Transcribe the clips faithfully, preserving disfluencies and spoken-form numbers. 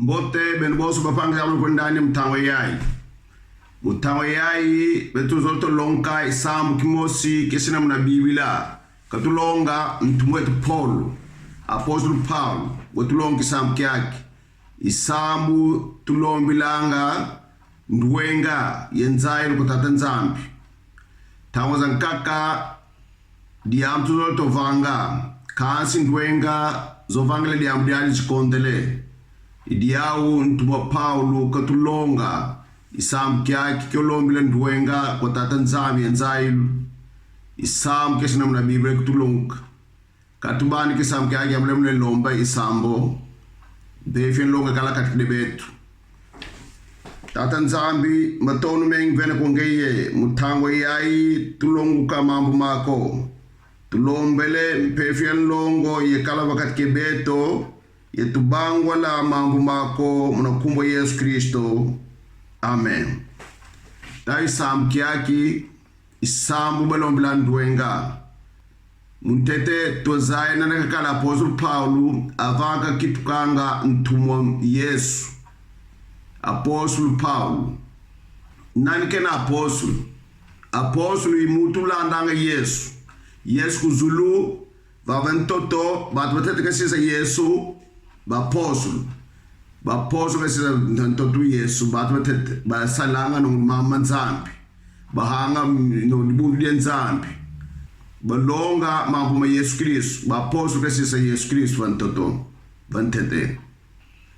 Mbote beno bonso bampangi zame kwenda ni mu ntangu yayi. Mu ntangu yayi beto zolele longa e sambu kimosi kiesina muna Biblia. Katulonga ntumwa eto Paulo, apostolo Paulo, watulonga e sambu kiaki. E sambu tulombilanga ndwenga ye nzayilu kwa Tata Nzambi. Ntangu zankaka diambu tuzolele vanga, kansi ndwenga zo vangila diambu diadi zikondele. I diau ntumwa Paulo katulonga e sambu kiaki kio lombila ndwenga kwa Tata Nzambi ye nzayilu. E sambu kiesina muna Biblia katulonga. Katubandika e sambu kiaki, yambula muna lomba e sambu, mpeve ye nlongo kala kati kidi beto. Tata Nzambi, matondo mengi mvene kwa ngeye, mu ntangu yayi tulonguka mambu maku. Tulombele mpeve ye nlongo yakala va kati kidi beto, yatubangula mambu maku, muna nkumbu a Yesu Kristo. Amen. Tala e sambu kiaki, e sambu balombila ndwenga. Mu ntete, twazaya nani kakala apostolo Paulo, avant kakitukanga ntumwa Yesu. Apostolo Paulo. Nani kena apostolo? Apostolo i muntu landanga Yesu. Yesu ku zulu, vava ntoto, bantu bantete kasisa Yesu, bapostolo. Bapostolo kasisa ntoto Yesu, bantu bantete, basalanga no mambu ma Nzambi. Bahanga no dibundu dia Nzambi. Balonga mambu ma Yesu Kristu. Bapostolo kasisa Yesu Kristu va ntoto, va ntete.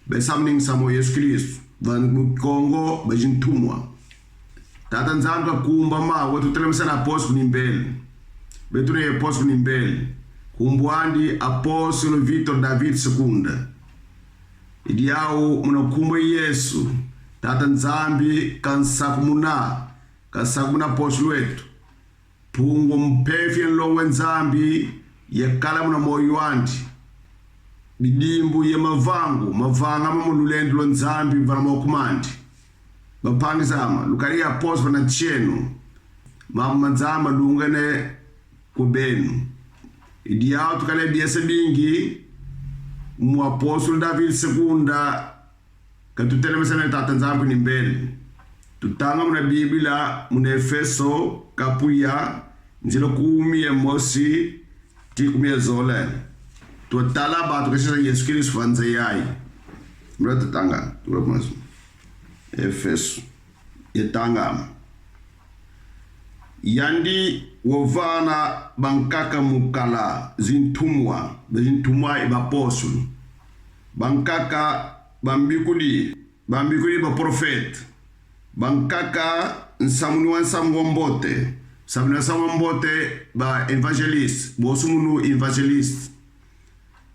Besamningi samu Yesu Kristu. Va mu Kikongo, bazintumwa. Tata Nzambi kakumbama, watutelamisa na apostolo ni mbele. Beto na apostolo ni mbele. Nkumbu andi apostolo Victor David Segunda. I diau muna nkumbu a Yesu, Tata Nzambi kansakumuna, kansakumuna apostolo eto. Mpungu mpeve ye nlongo a Nzambi yakala muna moyo andi. Bidimbu ye mavangu mavangama mu lulendo lwa Nzambi vana moko mandi. Bampangi zame, lukala ye apostolo vana nsi eno. Mambu ma Nzambi malungane kwa beno. I diau tukala ye biese bingi mu apostolo David Segunda, katutelamisa na Tata Nzambi ni mbele. Tutanga muna Biblia, muna Efeso, kapu ya, nzila kumi ye mosi, tii kumi ye zole. Twatala bantu kasisa Yesu Kristu va nza yayi. Mura tutanga, tula mazu. Efeso. Yatanga. Yandi wavana bankaka mu kala zintumwa, bazintumwa i bapostolo. Bankaka bambikudi, bambikudi baprofete. Bankaka nsamuni wa nsamu wa mbote. Nsamuni wa nsamu wa mbote ba évangéliste, bonso munu évangéliste.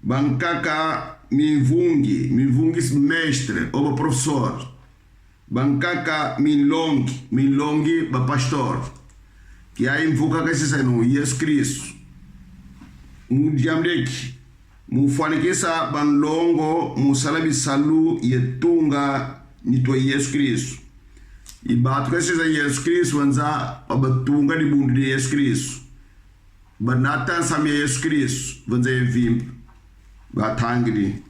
Bankaka mivungi, mivungi mestre, o ba professeur. Bankaka minlongi, minlongi ba pastor. Kiai mvuka kasisa no Yesu Kristu. Mu diambu dieki, mu fwanikisa banlongo mu sala bisalu ye tunga nitu a Yesu Kristu. I bantu kasisa Yesu Kristu va nza, ba batunga dibundu di Yesu Kristu. Banata nsamu ya Yesu Kristu va nza ya mvimba. Batangidi.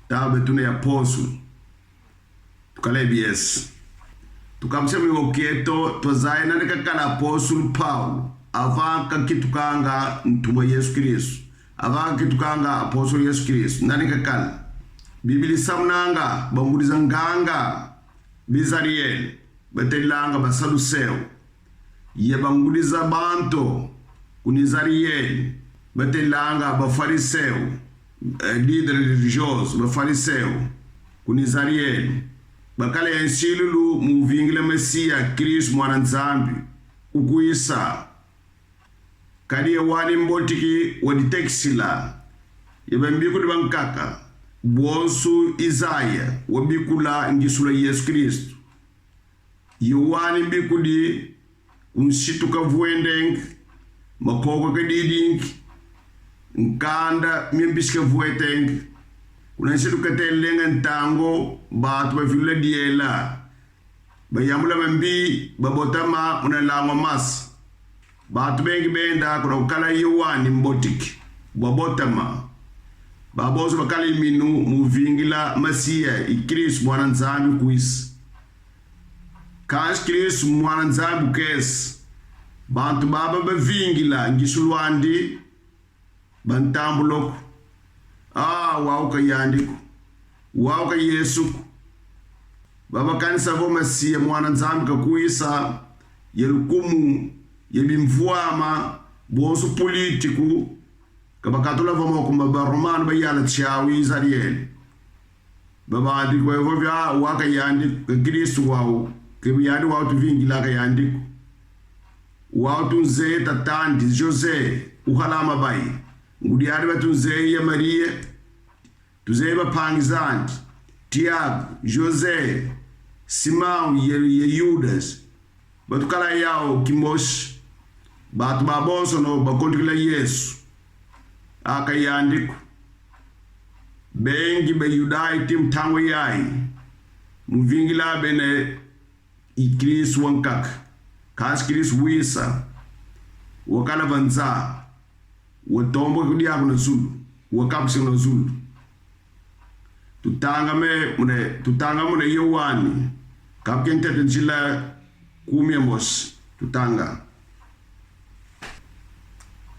Tala beto na ye apostolo. Tukala ye biese. Tukabisa mioyo kieto, twazaya nani kakala apostolo Paulo, avant kakitukanga ntumwa Yesu Kristu. Avant kakitukanga apostolo Yesu Kristu, nani kakala? Biblia samunanga bangudi za nganga, Bezalele, batadilanga Basaduseu. Ye bangudi za bantu ku Nazarele, batadilanga Bafariseu, eh, líder religioso, Bafariseu, ku Nazarele. Bakala ye nsilulu mu vingila Mesia Kristu, Mwana Nzambi, ukwisa. Kadi Yoane Mbotiki waditekisila ye bambikudi bankaka, bonso Izaya wabikula ngisula Yesu Kristu. Yoane mbikudi: ku nsitu kavwendenge, makoko kadidingi, nkanda mia mbisi kavwetenge. Kuna nsitu katelenge ntangu, bantu bavilula diela, bayambula mambi, babotama muna langu a masa. Bantu bengi benda kuna kukala Yoane Mbotiki, babotama. Ba bonso bakala ye minu mu vingila Masiya, i Kristu Mwana Nzambi ukwisa. Kansi Kristu Mwana Nzambi ukesa, bantu baba bavingila ngisu lwandi, bantambula ko: Ah, wau ka yandi ko. Wau ka Yesu ko. Ba bakanisa vo Masiya Mwana Nzambi kakwisa, ye lukumu, ye bimvwama, bonso politiku, ka bakatula vo mo kuma ba Romano bayala tiau Izarieli. Ba bandi kwe vo vya: Wau ka yandi ko, ka Kristu wau, ka yandi wau tuvingila, ka yandi ko. Wau tunzeye tat'andi José, uhala mabayi. Ngudi andi batunzeye ye Maria, tuzeye bampangi zandi, Tiago, José, Simão ye, ye Judas. Batukala yau kimosi. Bantu babonsono bakontukila Yesu: Ah, ka yandi ko. Bengi ba Yudaya ti mu ntangu yayi mu vingila bena i Kristu wankaka. Kansi Kristu wisa, wakala va nza, watomboka ku diaka kuna zulu, wakapisa kuna zulu. Tutanga me muna, tutanga muna Yoani, kapu kia ntete, nzila kumi ye mosi. Tutanga: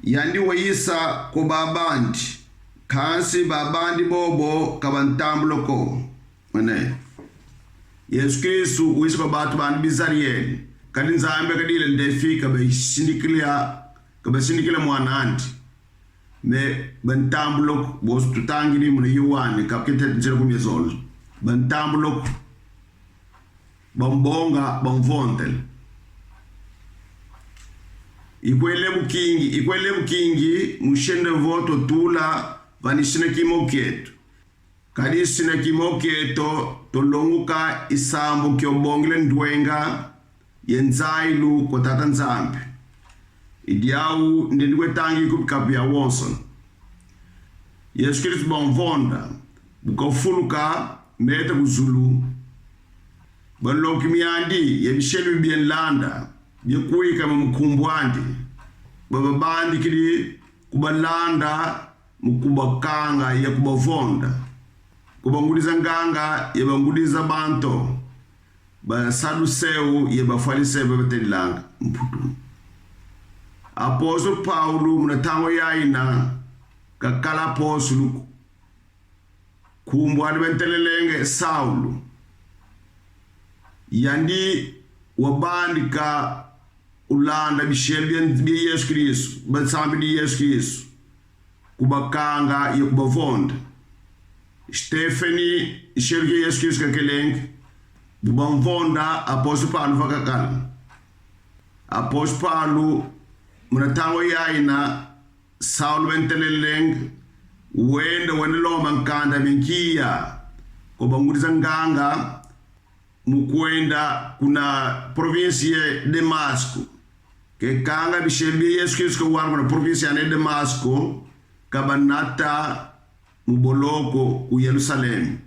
Yandi wayisa kwa ba bandi, kansi ba bandi bobo ka bantambula ko. Mene. Yesu Kristu wisa kwa bantu bandi ba Izarieli. Kadi Nzambi kadila ndefi, ka basindikila, ka basindikila mwan'andi. Mais bantambula ko, bonso tutangidi muna Yoani, kapu kia ntete, nzila kumi ye zole. Bantambula ko. Bambonga, bamvondele. I kwele bukingi, i kwele bukingi, mu senda vo twatula vana sina kimo kieto. Kadi sina kimo kieto, twalonguka i sambu kio bongila ndwenga ye nzailu kwa Tata Nzambi. I diau ndendi kwe tangi ku bikapu biawonso. Yesu Kristu bamvonda, bu kafuluka, meta ku zulu. Balongoki miandi ye bisielo bi bianlanda, biakwikama mu nkumbu andi, ba babandikidi kubalanda mu kubakanga ye kubavonda. Kwa bangudi za nganga ye bangudi za bantu, ba Saduseu ye ba Fariseu ba batedilanga Mputu. Apostolo Paulo muna ntangu yayina kakala apostolo ko. Nkumbu andi bantelelenge Saulo. Yandi wabandika kulanda bisielo bia, bia Yesu Kristu, bansambidi Yesu Kristu, kubakanga ye kubavonda. Stefani, sielo kia Yesu Kristu kakelenge, bu bamvonda, apostolo Paulo va kakala. Apostolo Paulo, muna ntangu yayina, Saulo bantelelenge, wenda, wenda lomba nkanda mia nkia kwa bangudi za nganga, mu kwenda kuna provinsi ya Damasco. Kakanga bisielo bia Yesu Kristu, kawala kuna provinsi ya Damasco, kabanata mu boloko ku Yerusalemi.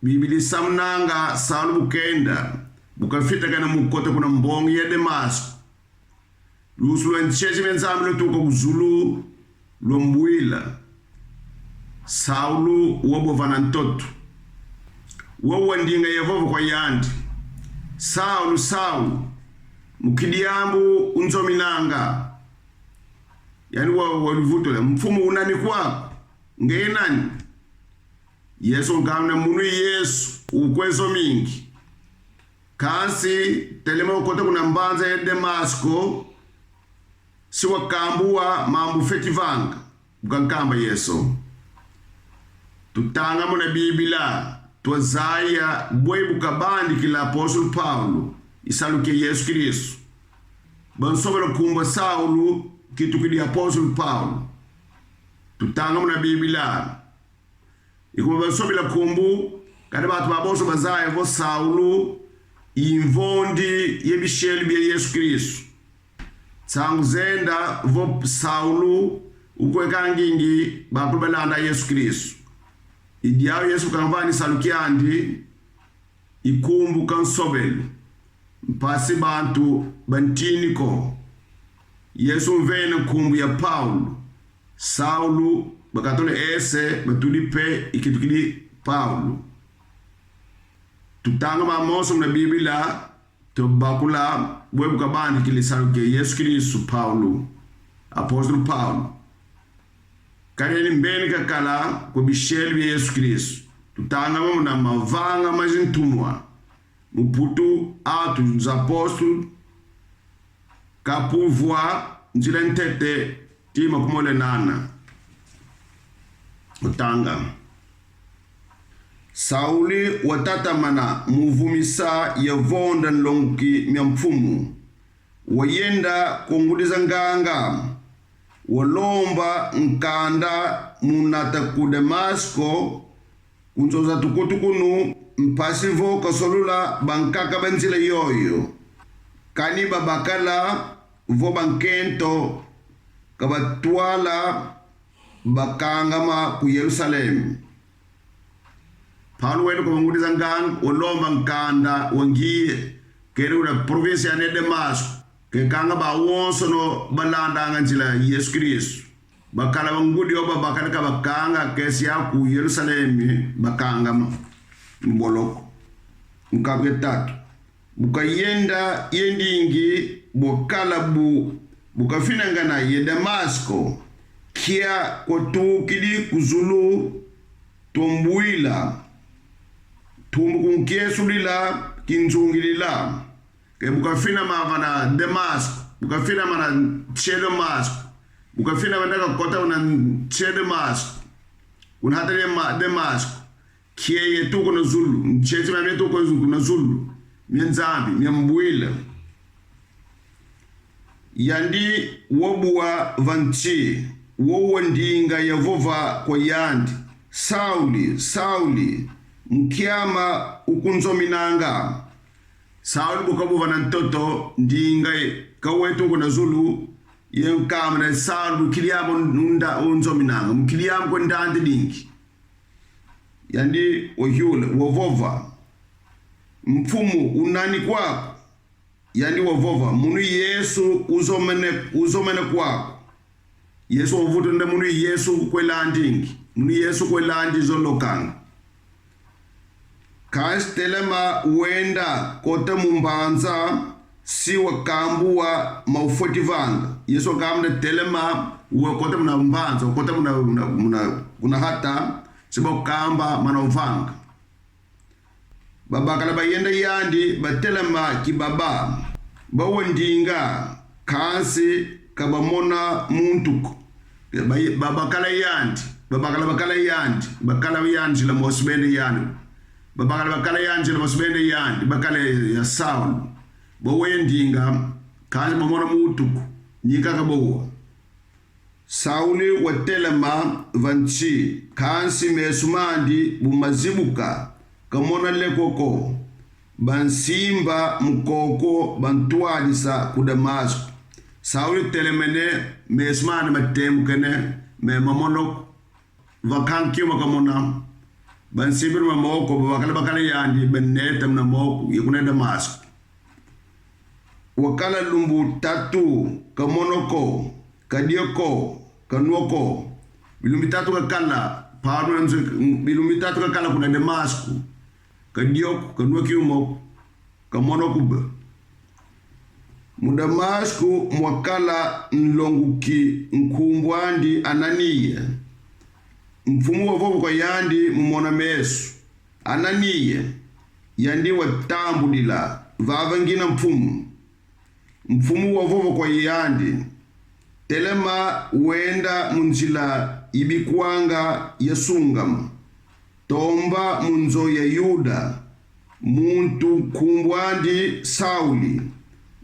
Biblia isamunanga Saulo bu kenda, bu kafitakana mu kota kuna mbongi ya Damasco. Lusu lwa nsiezi mia Nzambi lwatuka ku zulu, lwambwila: Saulo, wau bovana ntoto. Wau wandinga yavova kwa yandi: Saulo, Saulo, mu nki diambu unzominanga? Yandi wa, waluvutula: Mfumu, unani kwaku? Ngeye nani? Yesu wankamba: Mono Yesu, ukwe nzomingi. Kansi telama ukota kuna mbanza ya Damasco, si wakambwa mambu feti vanga. Bu kankamba Yesu. Tutanga muna Biblia, twazaya bwe bu kabandikila apostolo Paulo i salu kia Yesu Kristu. Bansobela nkumbu a Saulo, kitukidi apostolo Paulo. Tutanga muna Biblia. I kuma bansobela nkumbu, kadi bantu babonso bazaya vo Saulo i mvondi ye bisielo bia Yesu Kristu. Nsangu zenda vo Saulo ukwe kangingi bakulu balanda Yesu Kristu. I diau Yesu kamvana i salu kiandi, i nkumbu kansobele, mpasi bantu bantini ko. Yesu mvene nkumbu ya Paulo: Saulo, bakatula ese, batudi mpe ikitukidi Paulo. Tutanga mamonso muna Biblia, tubakula bwe bu kabandikidi salu kia Yesu Kristu Paulo, apóstolo Paulo. Kadi ni mbeni kakala kwa bisielo bia Yesu Kristu. Tutanga mo muna Mavanga ma Zintumwa, mu Putu, Atos dos Apóstolos, kapu vwa, nzila ntete, tima kumole nana. Utanga. Sauli watatamana mu vumisa ye vonda nlonguki mia Mfumu. Wayenda kwa ngudi za nganga, walomba nkanda mu nata ku Damasko, ku nzo za tukutukunu, mpasi vo kasolula bankaka ba nzila yoyo. Kani babakala vo bankento, kabatwala, bakangama ku Yerusalemi. Paulo wenda kwa ngudi za nganga, walomba nkanda, wangiye, kele una província ya Damasco, ke kanga bawonsono balandanga nzila Yesu Kristu. Bakala ba ngudi yo babakala kabakanga, kesi ya ku Yerusalemi, bakangama mu boloko. Nkatu ya tatu. Bu kayenda ye ndingi, bu kakala bu, bu kafinangana ye Damasko, kia kwatukidi ku zulu, twambwila, tumbu kunkiesulila, kinzungidila. Ke bu kafinama vana Damasko, bu kafinama na nsi a Damasko, bu kafinama nda kakota na nsi a Damasko, kuna hata Dama-, Damasko. Kieye tuka na zulu, ncheti mia tuka na zulu, mia Nzambi, mia mbwila. Yandi wabwa va nsi, wowa ndinga yavova kwa yandi: Sauli, Sauli, nkia ma ukunzominanga? Sauli bu kabwa vana ntoto, ndinga kawe tuka na zulu, ye nkamba na Sauli: Mu nkia diambu unda unzominanga? Mu nkia diambu kwe ndandidingi? Yandi wayula, wavova: Mfumu, unani kwaku? Yandi wavova: Munu Yesu uzomene, uzomene kwaku. Yesu wavutu nda: Munu Yesu kwe landingi, munu Yesu kwe landi, zolokanga. Kansi telama, wenda, kota mu mbanza, si wakambwa ma ufweti vanga. Yesu wakamba nda: Telama, wakota muna mbanza, wakota muna, muna, muna, kuna hata, si bakukamba mana uvanga. Babakala bayenda yandi, batelama kibaba, bawa ndinga, kansi kabamona muntu ko. Ba-, babakala yandi, babakala, bakala yandi, bakala yandi nzila mosi benda yandi. Babakala, bakala yandi nzila mosi benda yandi, bakala ya Saulu. Bawa ye ndinga, kansi bamona muntu ko, ni kaka bawa. Sauli watelama va nsi, kansi meso mandi bu mazibuka, kamona lekwa ko. Bansimba mu koko, bantwadisa ku Damasco. Sauli telamene, meso mandi matemukene, me mamona ko. Vakanki makamona. Bansimbidi muna moko, babakala, bakala yandi, baneta muna moko, ye kuna Damasco. Wakala lumbu tatu, kamona ko, kadia ko, kanwa ko. Bilumbu tatu kakala, pardon, bilumbu tatu kakala kuna Damasco. Kadia ko, kanwa kiuma ko, kamona ko bwe. Mu Damasco mwakala nlonguki nkumbu andi Anania. Mfumu wavova kwa yandi mu mona-meso: Anania. Yandi watambudila: Vava ngina, Mfumu. Mfumu wavova kwa yandi: Telama, wenda mu nzila ibikwanga ya sungama. Tomba mu nzo ya Yuda, muntu nkumbu andi Sauli,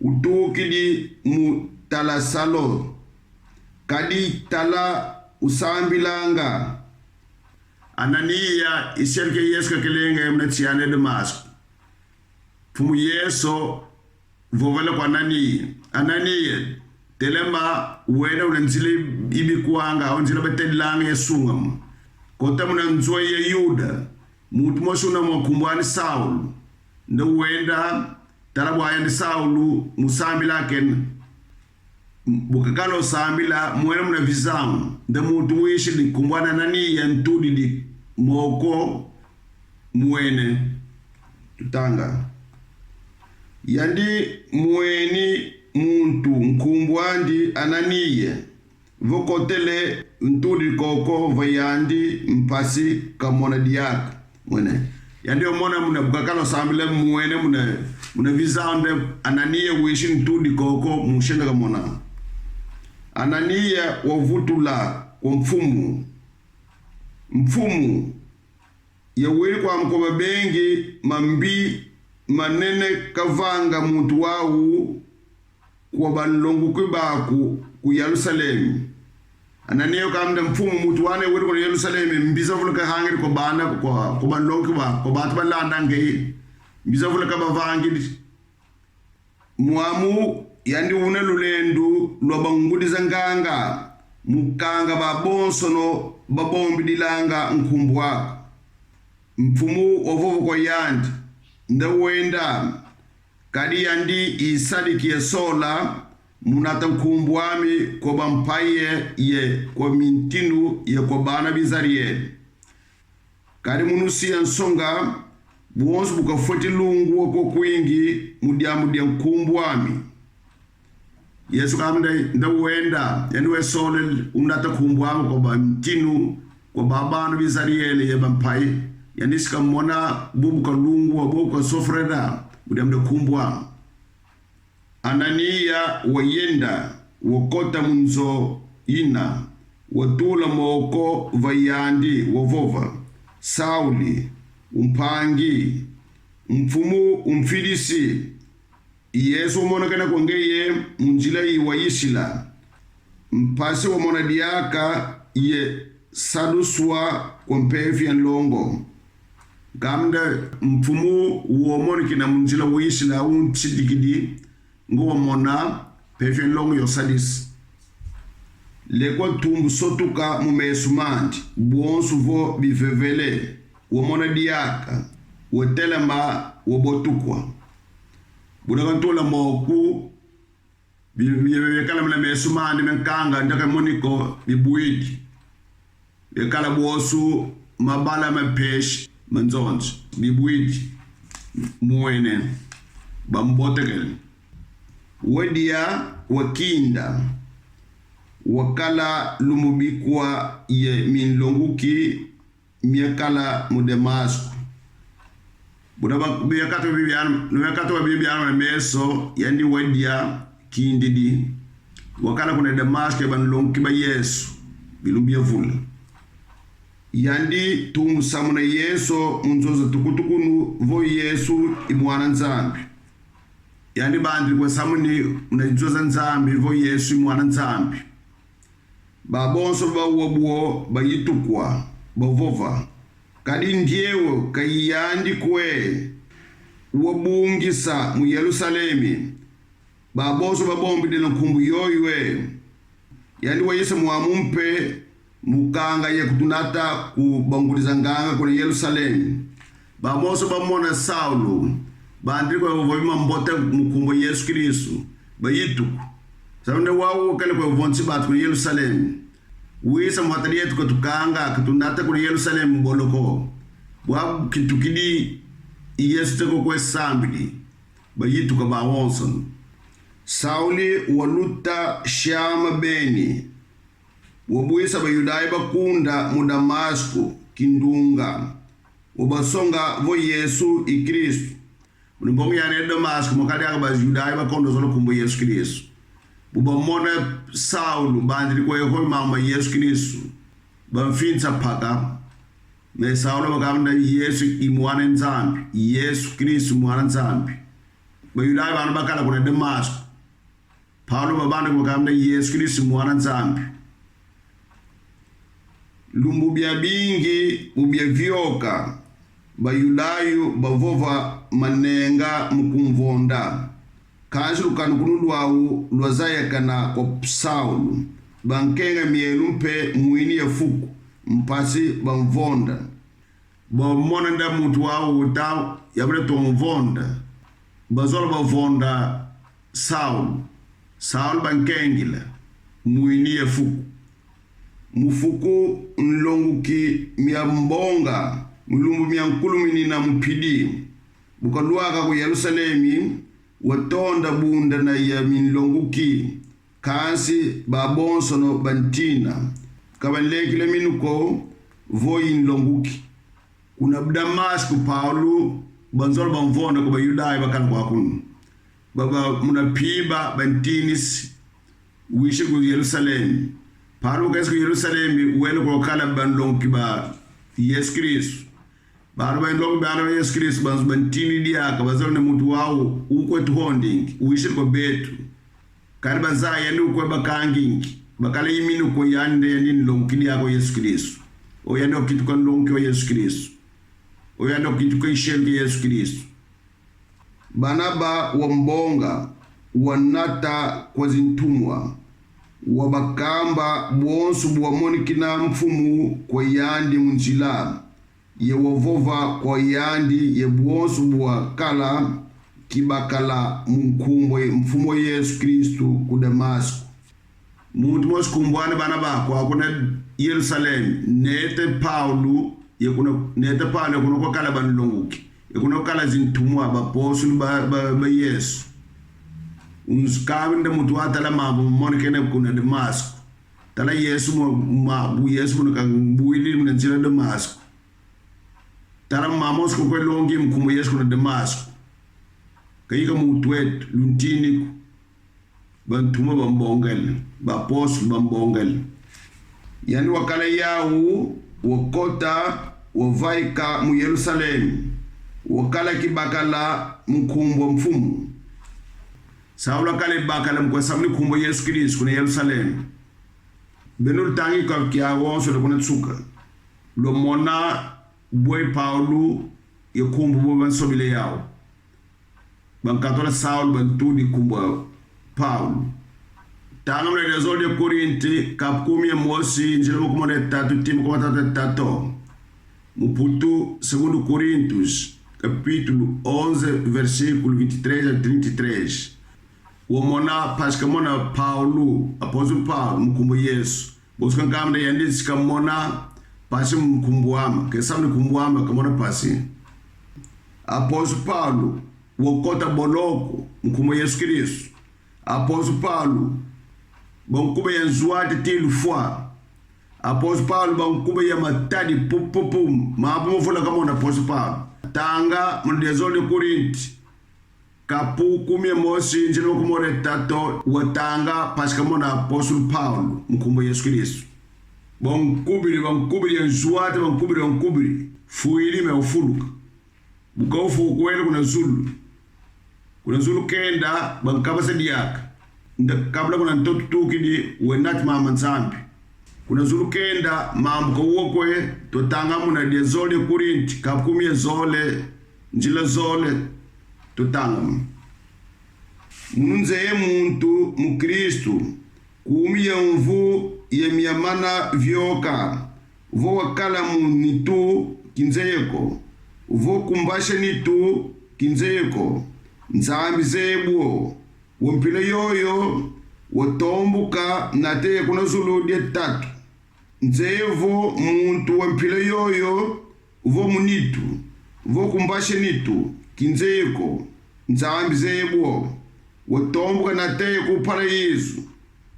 utukidi mu Talasalo, kadi tala usambilanga. Anania, i selo kia Yesu kakelenge muna nsi andi Damasco. Mfumu Yesu vovela kwa Anania: Anania, telama, wenda una nzila ibikwanga, au nzila batadilanga ya sungama. Kota muna nzo ya Yuda, muntu mosi una mwa nkumbu andi Saulu. Nda wenda, tala bwa yandi Saulu, mu sambila kena. Bu kakala sambila mwene muna vizau, nde muntu wisi nkumbu andi Anania ntudidi moko mwene. Tutanga. Yandi mweni muntu nkumbu andi Anania, vo kotele ntudi koko va yandi mpasi kamona diaka. Mwene. Yandi omona muna bu kakala sambila mwene muna, muna vizau nde Anania wisi ntudi koko mwisi nde kamona. Anania wavutula kwa Mfumu: Mfumu, yawidi kwame kwa babengi mambi manene kavanga muntu wau kwa banlonguki baku ku Yerusalemi. Anania wakamba nde: Mfumu, muntu wani widi kuna Yerusalemi, mbi zavula kavangidi kwa bana, kwa, kwa banlonguki ba, kwa bantu balanda ngeye. Mbi zavula kavavangidi. Mwamu yandi una lulendo lwa bangudi za nganga, mu kanga babonsono babombidilanga nkumbu aku. Mfumu wavova kwa yandi: Nda wenda, kadi yandi isadi kia sola mu nata nkumbu ami kwa bampai ye kwa mintinu ye kwa bana Bizariele. Kadi mu nusiya nsonga, bonso bu kafweti lungwa kwa kwingi mu diambu dia nkumbu ami. Yesu kamba nde: Nda wenda, yandi wenda sola unata nkumbu ami kwa bantinu, kwa ba bana Bizariele ye bampai. Yandi si kamona bubu kalungwa, bubu kasofrera mu diambu dia nkumbu ami. Anania wayenda, wakota mu nzo ina, watula moko va yandi, wavova: Sauli, umpangi, Mfumu umfidisi. Yesu wamonekena kwa ngeye mu nzila yi wayisila, mpasi wamona diaka ye saduswa kwa mpeve ya nlongo. Kamba nde: Mfumu wamonekena mu nzila wayisila, unsidikidi, ngo wamona, mpeve ya nlongo yosadisa. Lekwa ntumbu sotuka mu meso mandi, bonso vo bivevele, wamona diaka, watelama, wabotukwa. Bu na kantula moko, bi-, bi-, biakala muna meso mandi me nkanga, nda kamoni ko, bibwidi. Biakala bonso mabala ma mpese ma nzonzi, bibwidi. Mwene, bambotekele. Wadia, wakinda, wakala lumbu bikwa ye minlonguki miakala mu Damasco. Bu na ba-, biakatu bibian-, biakatu bibiana na meso, yandi wadia, kindidi, wakala kuna Damasco ye banlonguki ba Yesu, bilumbu bia vula. Yandi tumbu samuna Yesu mu nzo za tukutukunu vo Yesu i Mwana Nzambi. Yandi bandidi kwa samuni muna nzo za Nzambi vo Yesu i Mwana Nzambi. Babonso bawa bo bayitukwa, bavova: Kadi ndiewo ka i yandi kwe wabungisa mu Yerusalemi babonso babombidila nkumbu yoyo e? Yandi wayisa mwamu mpe mu kanga ye kutunata ku bangudi za nganga kuna Yerusalemi. Babonso bamona Saulu, bandidi kwa vova mambote mu nkumbu a Yesu Kristu, bayituka. Sabu nde wau wakele kwa vonsi bantu kuna Yerusalemi. Wisa mu hata dieto katukanga, katunata kuna Yerusalemi mu boloko. Bwabu kitukidi, Yesu teko kwe sambidi. Bayituka bawonso. Sauli waluta siama beni, wabwisa Bayudayo bakunda mu Damasco kindunga, wabasonga vo Yesu i Kristu. Muna mbongo yani ya Damasco, mwakala diaka Bayudayo bakondwa zola nkumbu a Yesu Kristu. Bu bamona Saulu, bandidi kwe hoy mama Yesu Kristu, bamfinsa mpaka. Ne Saulu bakamba nde Yesu i Mwana Nzambi, Yesu Kristu Mwana Nzambi. Bayudayo bana bakala kuna Damasco. Paulo babanda kubakamba nde Yesu Kristu Mwana Nzambi. Lumbu biabingi bu biavioka, Bayudayo bavova manenga mu kumvonda. Kansi lukanukunu lwau lwazayakana kwa Saulu, bankenga mielo mpe mwini ya fuku, mpasi bamvonda. Bamona nde muntu wau uta, yabula tumvonda. Bazola bavonda Saulu. Saul bankengila, mwini ye fuku. Mu fuku nlonguki mia mbonga, mu lumbu mia nkuluminina mu mpidi. Bu kalwaka ku Yerusalemi, watonda bundana ye minlonguki, kansi babonsono bantina. Ka banlekila minu ko vo i nlonguki. Kuna Damasco, Paulo, banzolo bamvonda ko, Bayudayo bakala kwakunu. Ba, ba, muna mpimpa bantinisi, wisi ku Yerusalemi. Paulo kesi ku Yerusalemi, wele kuna kala banlonguki ba Yesu Kristu. Bana banlonguki bana ba Yesu Kristu, banzo bantini diaka, bazolo nde muntu wau ukwe tuhondingi, wisi kwa betu. Kadi bazaya yandi ukwe bakangingi, bakala i minu ko yandi, yandi nlonguki diaka wa Yesu Kristu. O yandi wakituka nlonguki wa Yesu Kristu. O yandi wakituka isielo kia Yesu Kristu. Barnaba wambonga, wanata kwa zintumwa, wabakamba bonso bu wamonikina Mfumu kwa yandi mu nzila, ye wavova kwa yandi ye bonso bu wakala kibakala mu nkumbu a Mfumu Yesu Kristu ku Damasco. Muntu mosi nkumbu andi Barnaba, kwa kuna Yerusalemi, nete Paulo, ye kuna, nete Paulo ye kuna kwakala banlonguki, ye kuna kwakala zintumwa, bapostolo ba, ba, ba Yesu. Unzikami nde muntu watala mambu mamonekene kuna Damasco. Tala Yesu mo, ma, bu Yesu muna kambwidi muna nzila Damasco. Tala mama mosi kwe longi mu nkumbu Yesu kuna Damasco. Kayika muntu eto, luntini ko. Bantumwa bambongele, bapostolo bambongele. Yandi wakala yau, wakota, wavaika mu Yerusalemi, wakala kibakala mu nkumbu a Mfumu. Saul akala ibakala mu kwa samu ni nkumbu a Yesu Kristu kuna Yerusalemi. Beno lutanga kikau kiawonso kuna nsuka, lwamona bwe Paulo ye nkumbu bo bansobila yau. Bankatula Saul, bantudi nkumbu a Paulo. Tanga muna Dia Zole dia Korinti, kapu kumi ye mosi, nzila makumole tatu ti makumatatu ye tatu. Mu Putu, Segundo Coríntios, capítulo onze, versículo vinte e três a trinta e três. Wamona mpasi kamona Paulo, apóstolo Paulo, mu nkumbu a Yesu. Bonso kankamba nde yandi si kamona mpasi mu nkumbu ame, ke samu ni nkumbu ame kamona mpasi. Apóstolo Paulo wakota boloko mu nkumbu a Yesu Kristu. Apóstolo Paulo bankuba ye nzwati ti lufwa. Apóstolo Paulo bankuba ye matadi, pu, pu, pu. Mambu mavula kamona apóstolo Paulo. Tanga muna Dia Zole dia Korinti, kapu kumi ye mosi, nzila makumole tatu, watanga mpasi kamona apóstolo Paulo mu nkumbu a Yesu Kristu. Bankubidi, bankubidi ye nzwati, bankubidi, bankubidi. Fwidi me ufuluka. Bu kaufwa, kwenda kuna zulu. Kuna zulu kenda, bankabasa diaka. Nda kabula kuna ntoto tukidi, wenda nati mama Nzambi. Kuna zulu kenda, mambu kawakwe, twatanga muna Dia Zole dia Korinti, kapu kumi ye zole, nzila zole, twatanga muna. Munu nzeye muntu mu Kristu, kumi ye mvu ye miamana vioka, vo wakala mu nitu, kinzeye ko, vo kumbasha nitu, kinzeye ko, Nzambi zeye bo, wa mpila yoyo, watombuka, nateye kuna zulu dia tatu. Nzeye vo muntu wa mpila yoyo, vo mu nitu, vo kumbasha nitu, kinzeye ko, Nzambi zeye bo, watombuka, nateye ku paraíso,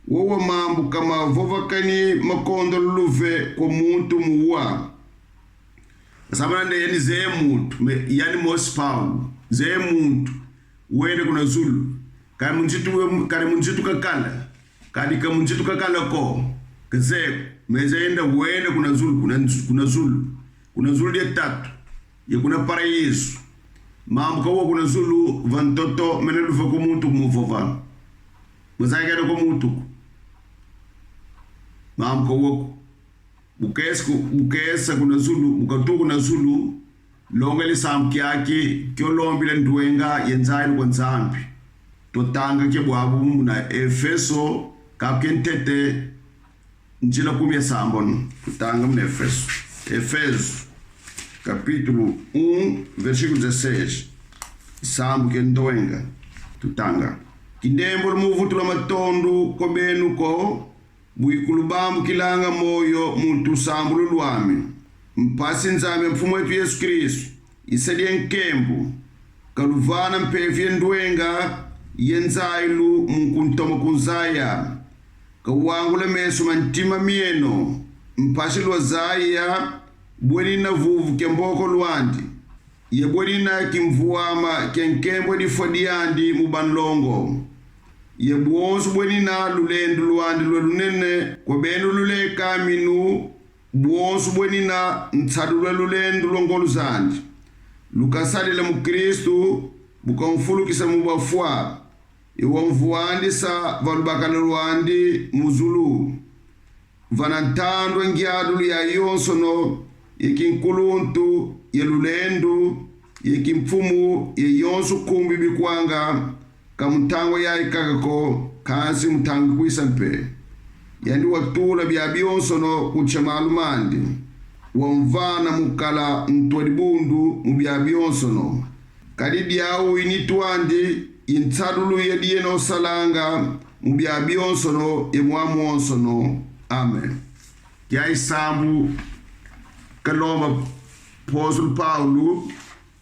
wowo mambu kamavovakani makondolo luve kwa muntu mu wa. Samana nde yandi zeye muntu, me, yandi mosi Paulo, zeye muntu, wenda kuna zulu. Kadi mu nzitu, kadi mu nzitu kakala. Kadi ka mu nzitu kakala ko. Kazeye ko. Mais yandi wenda kuna zulu, kuna nzu-, kuna zulu. Kuna zulu dia tatu. Ye kuna paraíso. Mambu kawa kuna zulu, va ntoto, mena luve kwa muntu kumuvova. Mazakene kwa muntu ko. Mambu kawa ko. Bu kesa ku-, bu kesa kuna zulu, bu katuka kuna zulu, longa e sambu kiaki, kio lombila ndwenga ye nzayulu kwa Nzambi. Twatanga kio bwabu muna Efeso, kapu kia ntete, nzila kumi ye sambanu. Tutanga muna Efeso. Efeso, capítulo um, versículo dezasseis. Sambu kia ndwenga. Tutanga. Kindembolo mu vutula matondo kwa benu ko, bu ikulubambukilanga moyo mu lusambulu lwami. Mpasi Nzambi a Mfumu eto Yesu Kristu, i se dia nkembo, kaluvana mpeve ye ndwenga ye nzayilu mu kuntoma kunzaya. Kawangula meso ma ntima mieno, mpasi lwazaya bwenina vuvu kia mboko lwandi, ye bwenina kimvwama kia nkembo difwa diandi mu banlongo, ye bwonso bwenina lulendo lwandi lwa lunene kwa beno luleka minu, bwonso bwenina nsadulu a lulendo lwa ngolo zandi. Lukasadila mu Kristu, bu kamfulukisa mu bafwa, ye wamvwandisa va lubakala lwandi mu zulu. Vana ntandu a ngyadulu yayonsono, ye kinkuluntu, ye lulendo, ye kimfumu, ye yonso kumbi bikwanga, ka mu ntangu yayi kaka ko, kansi mu ntangu ikwisa mpe. Yandi watula biabionsono ku nsi a malu mandi, wamvana mu kala ntu a dibundu mu biabionsono. Kadi diau i nitu andi, i nsadulu ya dieno salanga mu biabionsono ye mwa mwonsono. Amen. Kia i sambu kalomba Apostolo Paulo,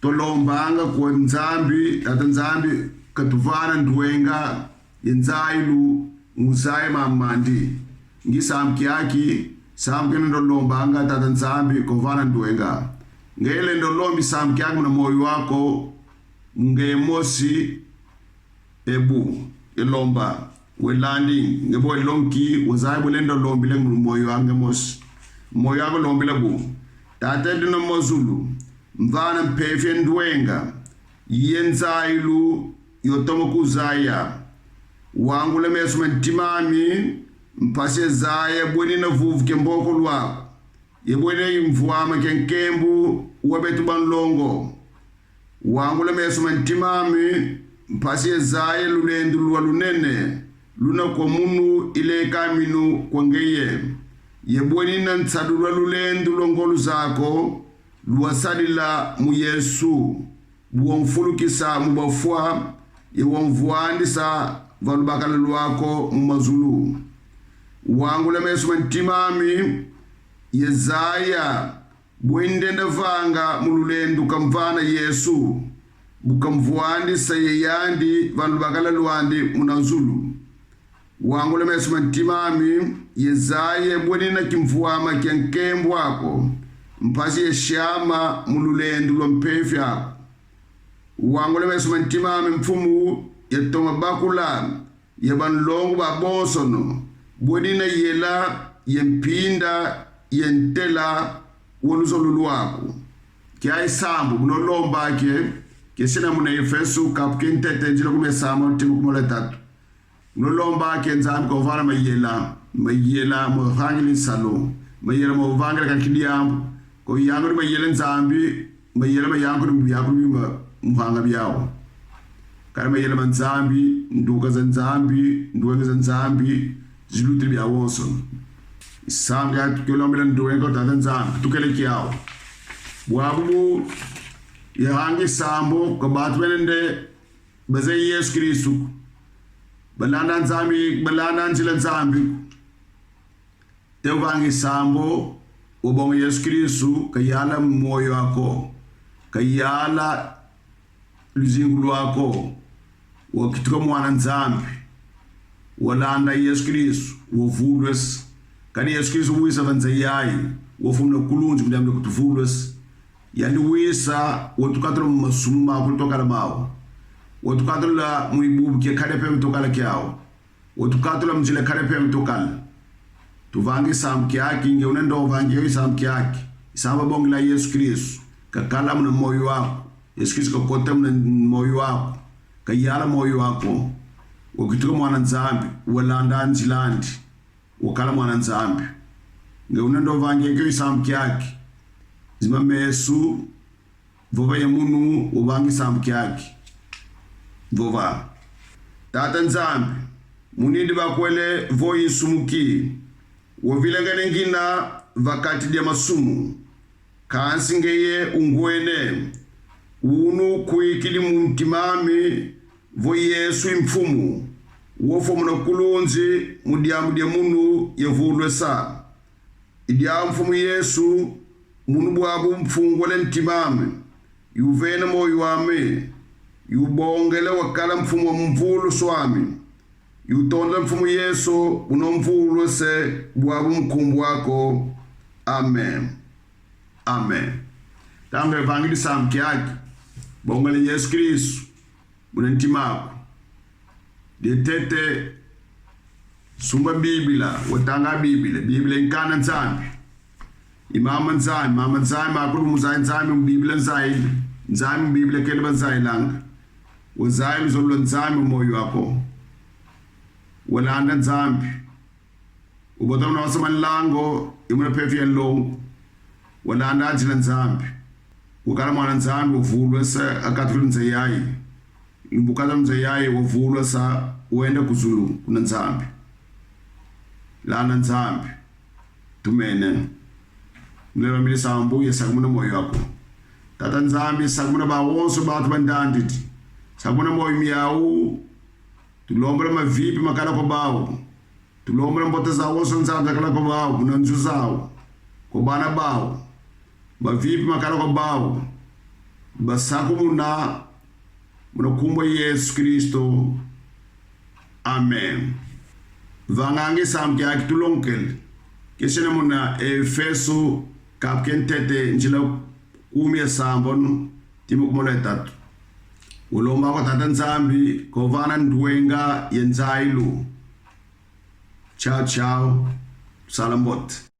tulombanga kwa Nzambi, Tata Nzambi katuvana ndwenga ye nzayilu mu zaya mambu mandi. Ngi sambu kiaki, sambu kina ndo lombanga Tata Nzambi kuvana ndwenga. Nge lenda lombi sambu kiaki muna moyo waku, nge mosi, ebu, e lomba, we landi, nge bo e longi, wazaya bu lenda lombila mu moyo waku nge mosi. Moyo waku lombila bu: Tata eto una mu zulu, mvana mpeve ye ndwenga ye nzayilu yo toma kuzaya. Wangula meso ma ntima ami, mpasi yazaya bwenina vuvu kia mboko lwaku, ye bwenina kimvwama kia nkembo wa beto banlongo. Wangula meso ma ntima ami, mpasi yazaya lulendo lwa lunene luna kwa munu ileka minu kwa ngeye, ye bwenina nsadulu a lulendo lwa ngolo zaku, lwasadila mu Yesu, bu wamfulukisa mu bafwa, ye wamvwandisa va lubakala lwaku mu mazulu. Wangula meso ma ntima ami, ye zaya bwe ndenda vanga mu lulendo kamvana Yesu, bu kamvwandisa ye yandi va lubakala lwandi muna zulu. Wangula meso ma ntima ami, ye zaya bwenina kimvwama kia nkembo aku, mpasi yasiama mu lulendo lwa mpeve aku. Wangula meso ma ntima ami, Mfumu, ye toma bakula ye banlongo babonsono bwenina yela ye mpinda ye ntela wa luzolo lwaku. Kia i sambu bu ndo lomba ke, ke sina muna Efeso, kapu kia ntete, nzila kumi ye sambanu tii ku kumi ye tatu. Ndo lomba ke Nzambi kuvana mayela, mayela mo vangila nsalu, mayela mo vangila kaka diambu. Ko yangudi mayela Nzambi, mayela ma yangudi mu biakulu bima mu vanga biau. Kadi mayela ma Nzambi, nduka za Nzambi, ndwenga za Nzambi, zilutidi biawonso. I sambu kia tulombila ndwenga kwa Tata Nzambi, tukele kiau. Bwabu bu yavanga i sambu kwa bantu bena nde bazeye Yesu Kristu, balanda Nzambi, balanda nzila Nzambi, te uvanga i sambu, wabonga Yesu Kristu kayala moyo aku, kayala luzingu lwaku, wakituka mwana Nzambi, walanda Yesu Kristu, wavulwesa. Kadi Yesu Kristu wisa va nza yayi, wafumina kulunsi mu diambu dia kutuvulwesa. Yandi wisa, watukatula mu masumu makulu twakala mau. Watukatula mu ibubu kia kale pe mu twakala kiau. Watukatula mu nzila kale pe mu twakala. Tuvanga i sambu kiaki, nge una ndo vanga i sambu kiaki. I sambu bongila Yesu Kristu, kakala muna moyo aku. Yesu Kristu kakota muna moyo aku, kayala moyo aku, wakituka mwana Nzambi, walanda nzila andi, wakala mwana Nzambi. Nge una ndo vanga i sambu kiaki. Zima meso, vova ye munu, wavanga i sambu kiaki. Vova: Tata Nzambi, munidi bakwele vo i nsumuki, wavilangana ngina va kati dia masumu. Kansi ngeye ungwene, unu ukwikidi mu ntima ami vo Yesu i Mfumu, Wafwa muna kulunzi mu diambu dia munu yavulwesa. I diau Mfumu Yesu, munu bwabu mfungwele ntim'ame, yuvene moyo ame, yubongele wakala Mfumu wa mvulusu ame. Yutondele Mfumu Yesu, munu mvulwese bwabu mu nkumbu aku. Amen. Amen. Tanga evangeli sambu kiaki. Bongele Yesu Kristu muna ntim'aku. Dia ntete, sumba Biblia, watanga Biblia. Biblia i nkanda Nzambi. I mama Nzambi, mama Nzambi, makulu mu Nzambi, Nzambi mu Biblia Nzambi. Nzambi mu Biblia kele ba Nzambi langa. Wazaya luzolo lwa Nzambi mu moyo aku. Walanda Nzambi. Ubota muna wasa ma nlangu, i muna mpeve ya nlongo. Walanda nzila Nzambi. Wakala mwana Nzambi, wavulwesa, akatukila nza yayi. Lumbu kata nza yayi, wavulwesa, wenda ku zulu, kuna Nzambi. Landa Nzambi. Tumene. Mlelo mili sambu, yasakumuna moyo aku. Tata Nzambi, sakumuna bawonso bantu bandandidi. Sakumuna moyo miau. Tulombele mavipi makala kwa bau. Tulombele mbote zawonso Nzambi zakala kwa bau, muna nzo zau, kwa bana bau. Mavipi makala kwa bau. Basakumuna, muna nkumbu a Yesu Kristu. Amen. Vanganga e sambu kiaki tulongele. Kiesene muna Efeso, kapu kia ntete, nzila kumi ye sambanu, ti makumole ye tatu. Walomba kwa Tata Nzambi, kuvana ndwenga ye nzailu. Ciao, ciao. Sala mbote.